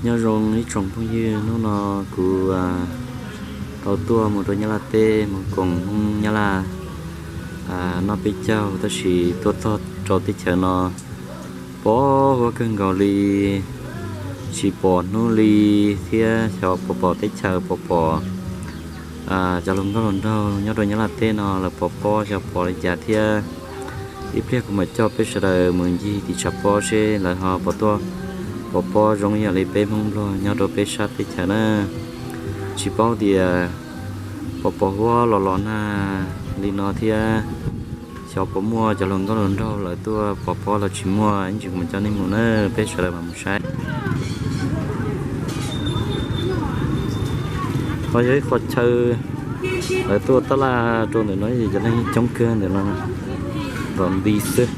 Nyob zoo ib tsoom phooj ywg, hnub no kuv tau tuaj mus rau Nyab Laj teb mus koom Hmoob Nyab Laj noj peb caug, tab sis tuaj txog rau teb chaws no pos huab kawg nkaus li, tsis pom hnub li thiab xyov pos pom teb chaws, pos pom cov hluas nkauj hluas nraug nyob rau Nyab Laj teb no lawv pos pob xyov pom li cas thiab. Ib pliag kuv mam coj peb sawv daws mus ncig tim tshav pob seb lawv ho pos tuaj pos pob zoo yam li peb Hmoob Nplog nyob rau peb sab teb chaws na. Tsis paub tias pos pos huab los los nag li no thiab xyov puas muaj cov hluas nkauj hluas nraug lawv tuaj pos pob los tsis muaj, ib ntsis kuv mam coj nej mus na, peb sawv daws mam mus saib. Qhov yog ib qho chaw lawv tuaj tab laj rau ntawm no, cov neeg coob kawg ntawm no, nkaum nti xwb.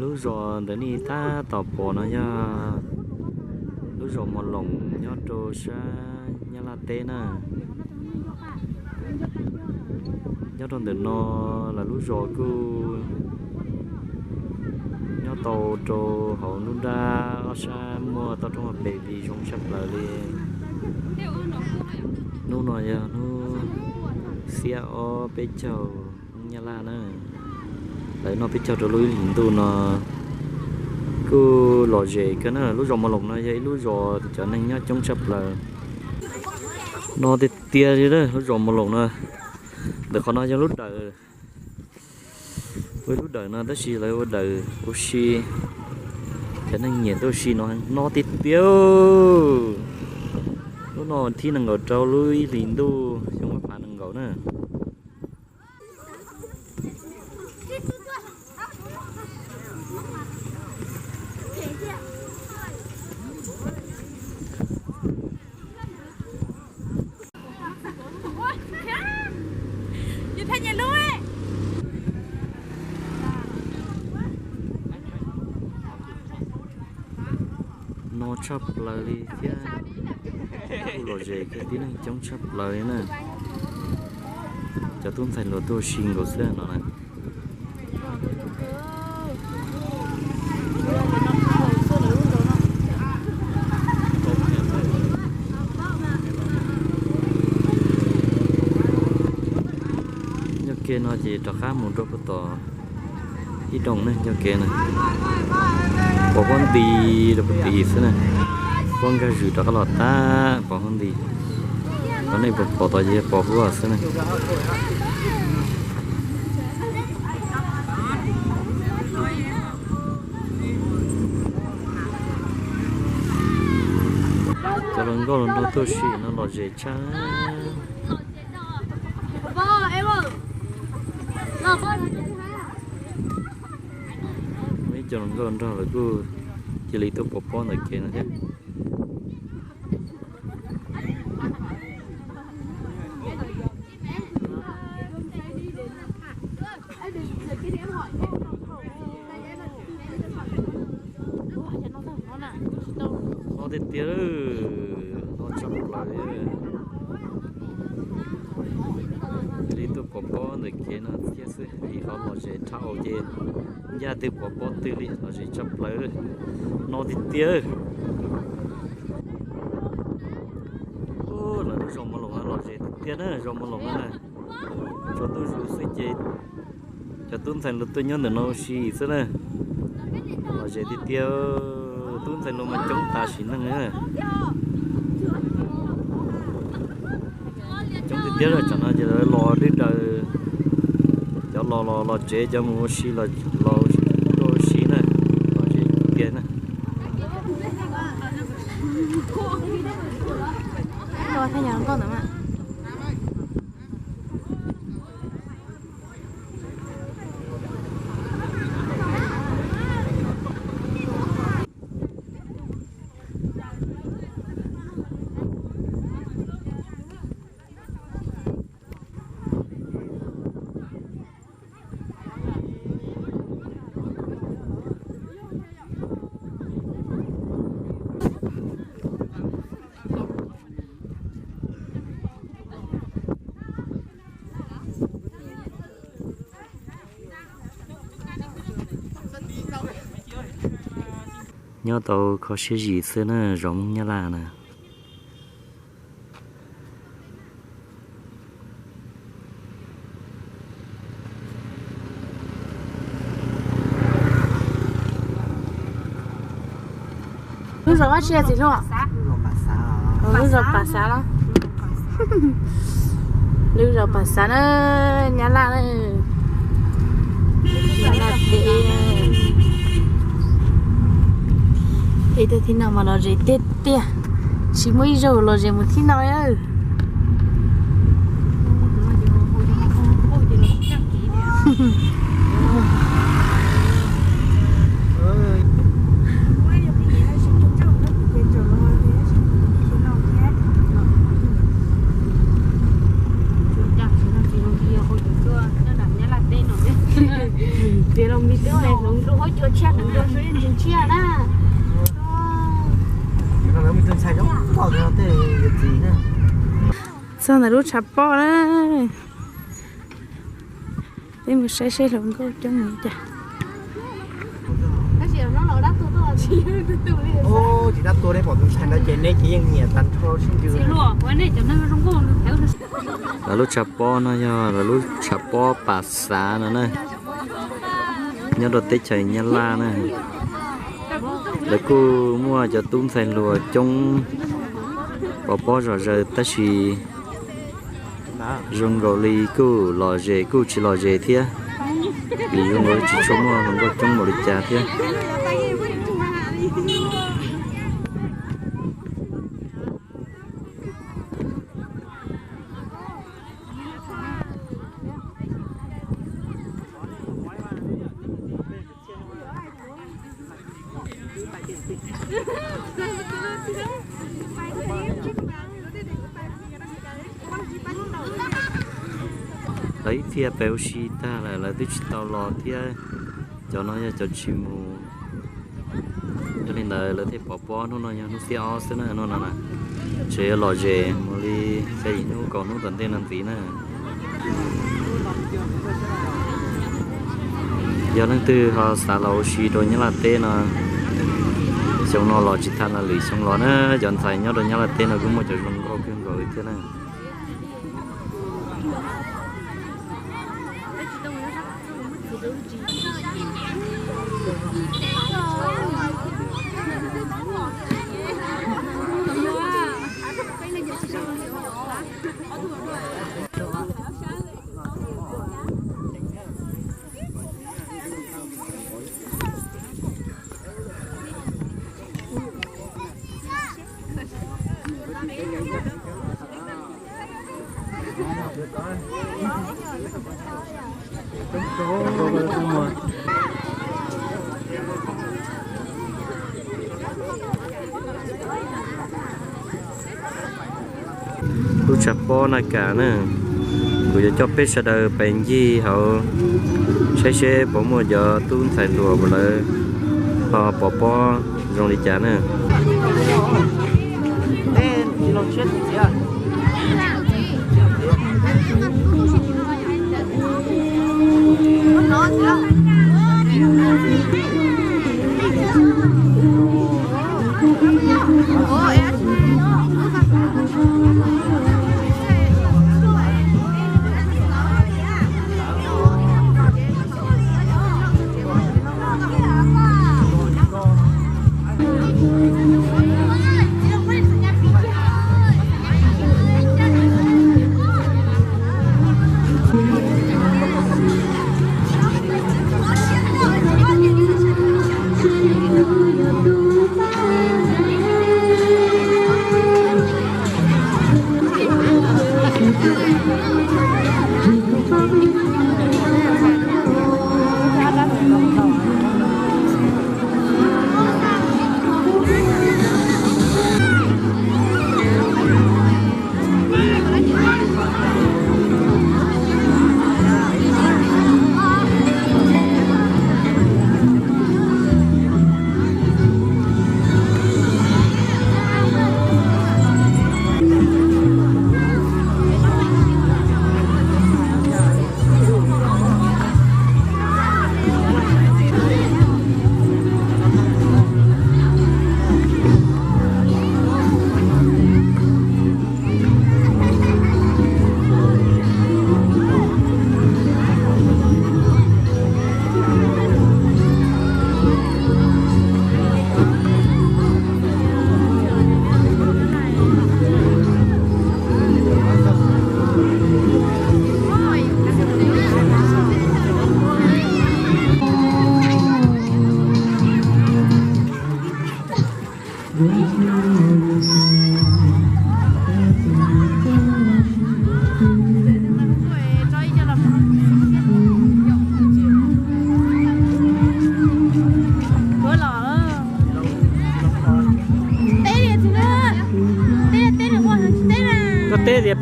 Lub zos ntawm nej tab tom pom no yog lub zos Mos Loos nyob rau sab Nyab Laj teb na. Nyob rau ntawm no lawv lub zos kuj nyob tau rau hauv nruab nrab ob sab muaj toj roob hauv pes vis zoo tshaj plaws li. Hnub no yog hnub xiab ob peb caug Nyab Laj na. Lawv noj peb caug rau lub ib hlis ntuj no kuj lom zem kawg na. Lub zos Mos Loos no yog ib lub zos cov neeg nyob coob tshaj plaws. No tiag tiag li lub zos Mos Loos no. Ntawm qhov no yog lub dawm, ua lub dawm no tab sis lawv ua dawm ua si, cov neeg nyiam tuaj ua si no no tiag tiag. Lub no thib nees nkaum rau lub ib hlis ntuj xyoo ob phav nees nkaum na. No tshaj plaws li thiab, kuj lom zem thiab, tib neeg coob tshaj plaws li na. Cov tub ntxhais hluas tuaj ua si nkaus xwb no na. Nyob ke no ces rov qab mus rau puag tom ib rooj ne, nyob ke na. Pos huab nti rau puag tim xwb na. Huab nkag zws rov qab los tag pos huab nti. Cov nej pom pom tod ces yog pos huab xwb na. Cov hluas nkauj hluas nraug tuaj ua si no lom zem tshaj. Muaj ib co hluas nkauj hluas nraug lawv kuj cia li tuaj pov pob ntawm kev no thiab. No tiag tiag, no tshaj plaws li. Cia li tuaj pov pob ntawm kev no thiab xwb, vim qhov lom zem dhau ces ncaj twg pov pob twg li, lom zem tshaj plaws. No tiag tiag. Lawv lub zos Mos Loos no lom zem tiag tiag na, zos Mos Loos no na. Tsaus ntuj zus xwb ces cov tub ntxhais hluas tuaj nyob ntawm no ua si xwb na. Lom zem tiag tiag, tub ntxhais hluas mas coob tas sim neej na. Coob tiag tiag, tsam no ces lawv los deb daws, cov los los los tsev, cov mus ua si los ua si na, lom zem tiag na. Nyob tau kho siab zim xwb na, zos Hmoob Nyab Laj na. Lub zos dab tsi txiv hluas? Lub zos Pas Xav los? Lub zos Pas Xav na, Nyab Laj na. Nyab Laj teb. Ib tug thib no mas lom zem tiag tiag, tsis muaj ib zaug lom zem mus thib no. Txog ntawm lub tshav pob na. Peb mus saib seb hluas nkauj coob li cas. Tsis dab tuag ne, pom tus ntxhais ntawd ces neb ces yeej nyiam tag nrho sib ntsws. Lawv lub tshav pob no yog lawv lub tshav pob Pas Xav no na, nyob rau teb chaws Nyab Laj na. Lawv kuj muaj cov tub ntxhais hluas coob pov pob zom zaws tab sis zoo nkaus li kuj lom zem kuj tsis lom zem thiab, vim zoo nkaus li tsis tshua muaj hluas nkauj coob npaum li cas thiab. Lawv ib txhia pem ua si tag lawm lawv twb tsis tau los thiab. Cov no yog cov tsis mus. Yog li ntawd lawv thiaj pov pob, hnub no yog hnub xiab ob xwb na, hnub no na. Tseem yuav lom zem mus li xya yim hnub kaum hnub tom ntej no ntxiv na. Yog leej twg ho xav los ua si rau Nyab Laj teb no, xyoo no los tsis tas na, lwm xyoo los na, cov ntxhais nyob rau Nyab Laj teb no kuj muaj cov zoo nkauj kawg nkaus li thiab na. Lub tshav pob na kam na, kuv yuav coj peb sawv daws pais ncig hauv saib seb puas muaj cov tub ntxhais hluas uas lawv ho pov pob zoo li cas na.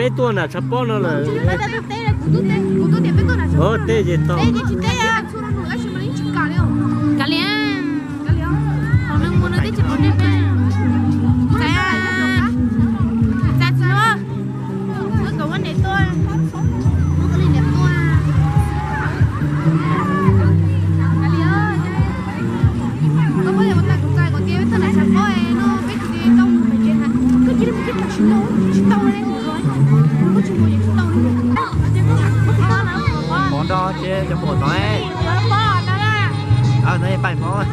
Peb tuaj nram tshav pob no lawm. Tej ces tau. Kav liam, hom neeg mus no twb tsis pom deb peb. Txais, txais txiv no. Wb kom muab niam tuaj, muab koj li niam tuaj. Koj muab niam ua tag kuv txais kom tias peb tuaj nram tshav pob no peb tsis tau mus pem tsev na. Koj cia li mus ib pliag tsis tau, tsis tau li, koj tsis mus ces tsis tau li. Pov nrog ces cov pom tod. No pais pov.